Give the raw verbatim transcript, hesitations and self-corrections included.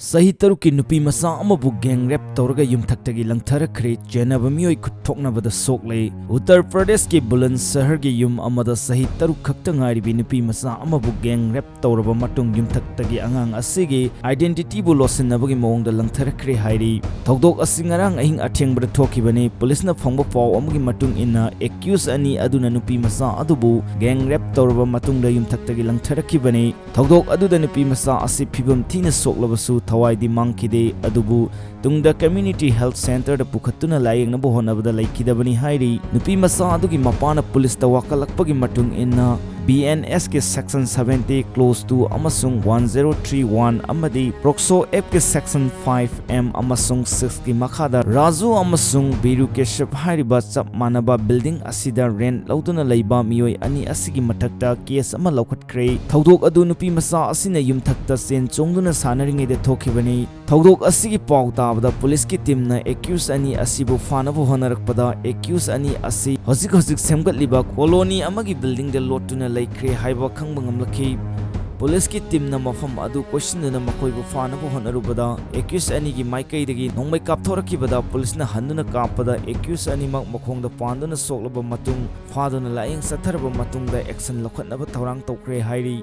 ꯆꯍꯤ ꯇꯔꯨꯛꯀꯤ ꯅꯨꯄꯤ ꯃꯆꯥ ꯑꯃꯕꯨ gang rape ꯇꯧꯔꯒ ꯌꯨꯝꯊꯛꯇꯒꯤ ꯂꯪꯊꯔꯛꯈ꯭ꯔꯦ꯫ ꯆꯦꯟꯅꯕ ꯃꯤꯑꯣꯏ ꯈꯨꯠ ꯊꯣꯛꯅꯕꯗ ꯁꯣꯛꯂꯦ꯫ ꯎꯠꯇꯔ ꯄ꯭ꯔꯗꯦꯁꯀꯤ ꯕꯨꯂꯟ ꯁꯍꯔꯒꯤ ꯌꯨꯝ ꯑꯃꯗ ꯆꯍꯤ ꯇꯔꯨꯛ ꯈꯛꯇ ꯉꯥꯏꯔꯤꯕꯤ ꯅꯨꯄꯤ ꯃꯆꯥ ꯑꯃꯕꯨ gang rape ꯇꯧꯔꯕ ꯃꯇꯨꯡ ꯌꯨꯝꯊꯛꯇꯒꯤ ꯑꯉꯥꯡ ꯑꯁꯤꯒꯤ identityꯕꯨ ꯂꯣꯠꯁꯤꯟꯅꯕꯒꯤ ꯃꯑꯣꯡꯗ ꯂꯪꯊꯔꯛꯈ꯭ꯔꯦ ꯍꯥꯏꯔꯤ꯫ ꯊꯧꯗꯣꯛ ꯑꯁꯤ ꯉꯔꯥꯡ ꯑꯍꯤꯡ ꯑꯊꯦꯡꯕꯗ ꯊꯣꯛꯈꯤꯕꯅꯤ꯫ ꯄꯨꯂꯤꯁꯅ ꯐꯪꯕ ꯄꯥꯎ ꯑꯃꯒꯤ ꯃꯇꯨꯡ ꯏꯟꯅ, accused ꯑꯅꯤ ꯑꯗꯨꯅ ꯅꯨꯄꯤ ꯃꯆꯥ ꯑꯗꯨꯕꯨ gang rape ꯇꯧꯔꯕ ꯃꯇꯨꯡꯗ ꯌꯨꯝꯊꯛꯇꯒꯤ ꯂꯪꯊꯔꯛꯈꯤꯕꯅꯤ꯫ ꯊꯧꯗꯣꯛ ꯑꯗꯨꯗ ꯅꯨꯄꯤ ꯃꯆꯥ ꯑꯁꯤ ꯐꯤꯕꯝ ꯊꯤꯅ ꯁꯣꯛꯂꯕꯁꯨ ꯊꯋꯥꯏꯗꯤ ꯃꯥꯡꯈꯤꯗꯦ, ꯑꯗꯨꯕꯨ ꯇꯨꯡꯗ community health centreꯗ ꯄꯨꯈꯠꯇꯨꯅ ꯂꯥꯌꯦꯡꯅꯕ ꯍꯣꯠꯅꯕꯗ ꯂꯩꯈꯤꯗꯕꯅꯤ ꯍꯥꯏꯔꯤ꯫ ꯅꯨꯄꯤ ꯃꯆꯥ ꯑꯗꯨꯒꯤ ꯃꯄꯥꯅ ꯄꯨꯂꯤꯁꯇ ꯋꯥꯀꯠꯂꯛꯄꯒꯤ ꯃꯇꯨꯡ ꯏꯟꯅ, B N Sꯀꯤ section seventy clause two ꯑꯃꯁꯨꯡ one zero three one ꯑꯃꯗꯤ POCSO Actꯀꯤ section five M ꯑꯃꯁꯨꯡ sixꯀꯤ ꯃꯈꯥꯗ ꯔꯥꯖꯨ ꯑꯃꯁꯨꯡ ꯕꯤꯔꯨ ꯀꯦꯁꯞ ꯍꯥꯏꯔꯤꯕ ꯆꯞ ꯃꯥꯟꯅꯕ building ꯑꯁꯤꯗ rent ꯂꯧꯗꯨꯅ ꯂꯩꯕ ꯃꯤꯑꯣꯏ ꯑꯅꯤ ꯑꯁꯤꯒꯤ ꯃꯊꯛꯇ case ꯑꯃ ꯂꯧꯈꯠꯈ꯭ꯔꯦ꯫ ꯊꯧꯗꯣꯛ ꯑꯗꯨ ꯅꯨꯄꯤ ꯃꯆꯥ ꯑꯁꯤꯅ ꯌꯨꯝꯊꯛꯇ ꯆꯦꯟ ꯆꯣꯡꯗꯨꯅ ꯁꯥꯟꯅꯔꯤꯉꯩꯗ ꯊꯣꯛꯈꯤꯕꯅꯤ꯫ ꯊꯧꯗꯣꯛ ꯑꯁꯤꯒꯤ ꯄꯥꯎ ꯇꯥꯕꯗ ꯄꯨꯂꯤꯁꯀꯤ teamꯅ accused ꯑꯅꯤ ꯑꯁꯤꯕꯨ ꯐꯥꯅꯕ ꯍꯣꯠꯅꯔꯛꯄꯗ, accused ꯑꯅꯤ ꯑꯁꯤ ꯍꯧꯖꯤꯛ ꯍꯧꯖꯤꯛ ꯁꯦꯝꯒꯠꯂꯤꯕ colony ꯑꯃꯒꯤ buildingꯗ ꯂꯣꯠꯇꯨꯅ ꯂꯩꯈ꯭ꯔꯦ ꯍꯥꯏꯕ ꯈꯪꯕ ꯉꯝꯂꯛꯈꯤ꯫ ꯄꯨꯂꯤꯁꯀꯤ teamꯅ ꯃꯐꯝ ꯑꯗꯨ ꯀꯣꯏꯁꯤꯟꯗꯨꯅ ꯃꯈꯣꯏꯕꯨ ꯐꯥꯅꯕ ꯍꯣꯠꯅꯔꯨꯕꯗ, accused ꯑꯅꯤꯒꯤ ꯃꯥꯏꯀꯩꯗꯒꯤ ꯅꯣꯡꯃꯩ ꯀꯥꯞꯊꯣꯔꯛꯈꯤꯕꯗ ꯄꯨꯂꯤꯁꯅ ꯍꯟꯗꯨꯅ ꯀꯥꯞꯄꯗ accused ꯑꯅꯤꯃꯛ ꯃꯈꯣꯡꯗ ꯄꯥꯟꯗꯨꯅ ꯁꯣꯛꯂꯕ ꯃꯇꯨꯡ ꯐꯥꯗꯨꯅ ꯂꯥꯌꯦꯡ ꯆꯠꯊꯔꯕ ꯃꯇꯨꯡꯗ action ꯂꯧꯈꯠꯅꯕ ꯊꯧꯔꯥꯡ ꯇꯧꯈ꯭ꯔꯦ ꯍꯥꯏꯔꯤ꯫